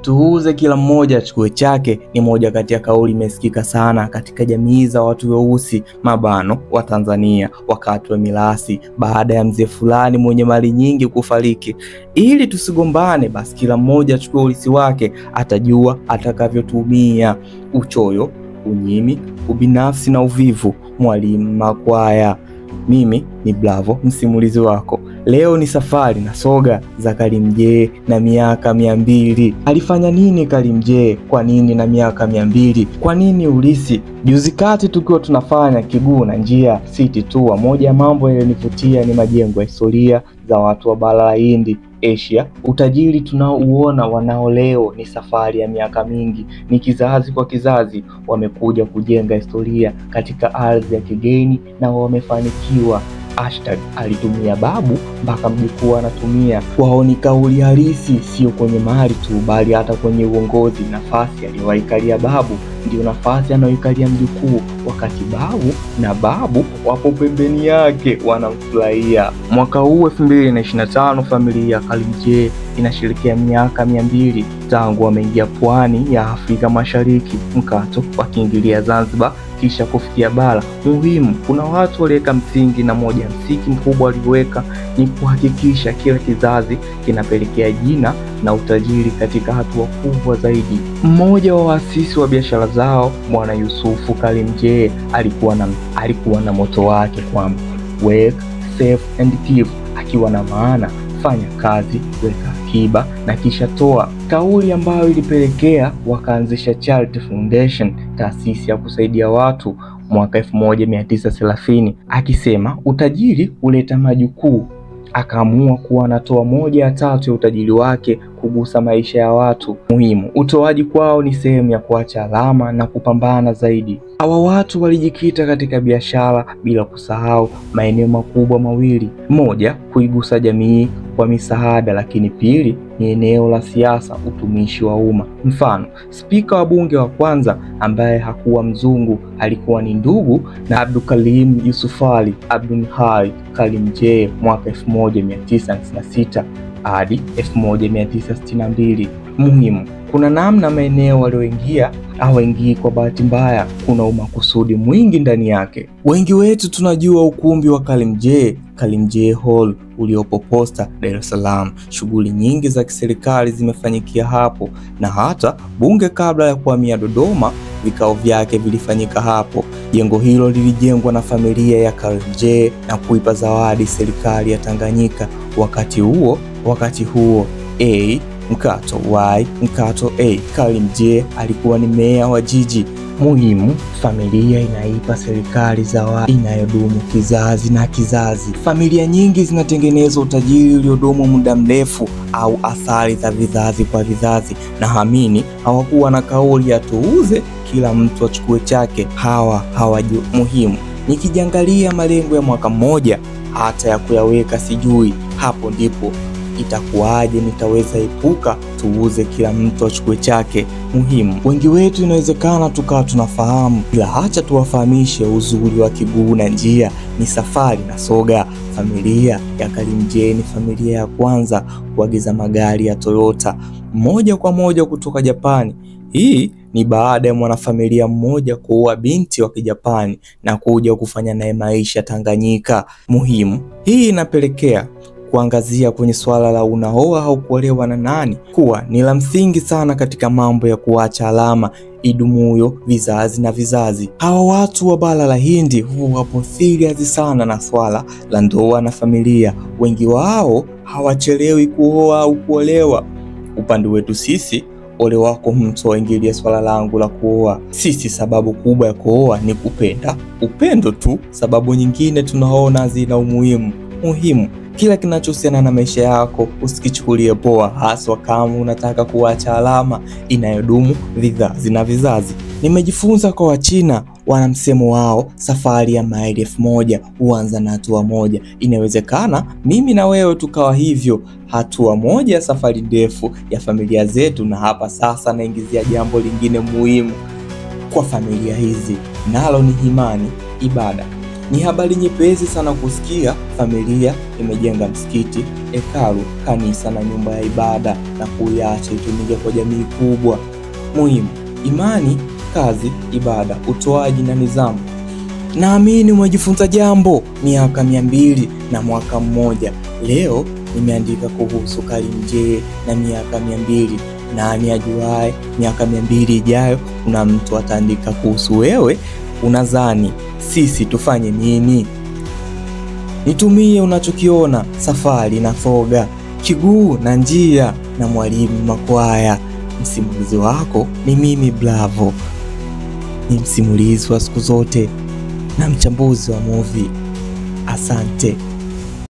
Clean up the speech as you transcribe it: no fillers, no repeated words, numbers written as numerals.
Tuuze kila mmoja achukue chake ni moja kati ya kauli imesikika sana katika jamii za watu weusi mabano wa Tanzania wakati wa milasi, baada ya mzee fulani mwenye mali nyingi kufariki. Ili tusigombane, basi kila mmoja achukue ulisi wake, atajua atakavyotumia. Uchoyo, unyimi, ubinafsi na uvivu. Mwalimu Makwaya. Mimi ni Bravo, msimulizi wako. Leo ni safari na soga za Karimjee na miaka 200. Alifanya nini Karimjee? Kwa nini na miaka 200? Kwa nini ulisi? Juzi kati tukiwa tunafanya Kiguu na Njia City Tour, moja ya mambo yaliyonivutia ni majengo ya historia za watu wa bara la Hindi, Asia. Utajiri tunaouona wanao leo ni safari ya miaka mingi, ni kizazi kwa kizazi wamekuja kujenga historia katika ardhi ya kigeni na wamefanikiwa. Hashtag alitumia babu mpaka mjukuu anatumia. Kwao ni kauli halisi, sio kwenye mali tu, bali hata kwenye uongozi. Nafasi aliyoikalia babu ndio nafasi anayoikalia mjukuu, wakati babu na babu wapo pembeni yake wanamfurahia. Mwaka huu 2025 familia ya Karimjee inasherehekea miaka 200 tangu wameingia pwani ya Afrika Mashariki, mkato wakiingilia Zanzibar kisha kufikia bara. Muhimu, kuna watu waliweka msingi, na moja ya msingi mkubwa waliweka ni kuhakikisha kila kizazi kinapelekea jina na utajiri katika hatua kubwa zaidi. Mmoja wa waasisi wa biashara zao, Bwana Yusufu Karimjee, alikuwa na moto wake kwamba work, save and give, akiwa na maana fanya kazi, weka akiba na kisha toa, kauli ambayo ilipelekea wakaanzisha Charity Foundation, taasisi ya kusaidia watu mwaka 1930, akisema utajiri huleta majukuu. Akaamua kuwa anatoa 1/3 ya utajiri wake kugusa maisha ya watu. Muhimu, utoaji kwao ni sehemu ya kuacha alama na kupambana zaidi. Hawa watu walijikita katika biashara bila kusahau maeneo makubwa mawili: moja, kuigusa jamii kwa misaada, lakini pili ni eneo la siasa, utumishi wa umma. Mfano, spika wa bunge wa kwanza ambaye hakuwa mzungu alikuwa ni ndugu na Abdulkarim Yusufali Abdulhai Karimjee mwaka 1956 hadi 1962. Muhimu, kuna namna maeneo walioingia hawaingii kwa bahati mbaya, kuna umakusudi mwingi ndani yake. Wengi wetu tunajua ukumbi wa Karimjee, Karimjee Hall uliopo Posta, Dar es Salaam. Shughuli nyingi za kiserikali zimefanyikia hapo, na hata bunge kabla ya kuhamia Dodoma vikao vyake vilifanyika hapo. Jengo hilo lilijengwa na familia ya Karimjee na kuipa zawadi serikali ya Tanganyika. Wakati huo A mkato Y mkato A, Karimjee alikuwa ni meya wa jiji. Muhimu, familia inaipa serikali zawadi inayodumu kizazi na kizazi. Familia nyingi zinatengeneza utajiri uliodumu muda mrefu au athari za vizazi kwa vizazi, na hamini hawakuwa na kauli ya tuuze kila mtu achukue chake. Hawa hawajui. Muhimu, nikijiangalia malengo ya mwaka mmoja hata ya kuyaweka sijui, hapo ndipo itakuwaje nitaweza epuka tuuze kila mtu achukue chake? Muhimu, wengi wetu inawezekana tukawa tunafahamu, ila acha tuwafahamishe uzuri wa Kiguu na Njia ni safari na soga. Familia ya Karimjee ni familia ya kwanza kuagiza magari ya Toyota moja kwa moja kutoka Japani. Hii ni baada ya mwanafamilia mmoja kuoa binti wa Kijapani na kuja kufanya naye maisha Tanganyika. Muhimu, hii inapelekea kuangazia kwenye swala la unaoa au kuolewa na nani kuwa ni la msingi sana katika mambo ya kuacha alama idumuyo vizazi na vizazi. Hawa watu wa bara la Hindi huwa wapo serious sana na swala la ndoa na familia. Wengi wao hawachelewi kuoa au kuolewa. Upande wetu sisi, ole wako mtu aingilie swala langu la kuoa. Sisi sababu kubwa ya kuoa ni kupenda, upendo tu. Sababu nyingine tunaona zina umuhimu. Muhimu, kila kinachohusiana na maisha yako usikichukulie poa, haswa kama unataka kuacha alama inayodumu vizazi na vizazi. Nimejifunza kwa Wachina, wana msemo wao, safari ya maili 1000 huanza na hatua moja. Inawezekana mimi na wewe tukawa hivyo, hatua moja ya safari ndefu ya familia zetu. Na hapa sasa naingizia jambo lingine muhimu kwa familia hizi, nalo ni imani, ibada. Ni habari nyepesi sana kusikia familia imejenga msikiti, hekalu, kanisa na nyumba ya ibada na kuiacha itumike kwa jamii kubwa. Muhimu: imani, kazi, ibada, utoaji na nidhamu. Naamini umejifunza jambo. Miaka 200 na mwaka mmoja. Leo nimeandika kuhusu Karimjee na miaka 200. Nani ajuae, miaka 200 ijayo kuna mtu ataandika kuhusu wewe. Unadhani sisi tufanye nini? Nitumie unachokiona. Safari na Foga, Kiguu na Njia na Mwalimu Makwaya. Msimulizi wako ni mimi Bravo, ni msimulizi wa siku zote na mchambuzi wa movie. Asante.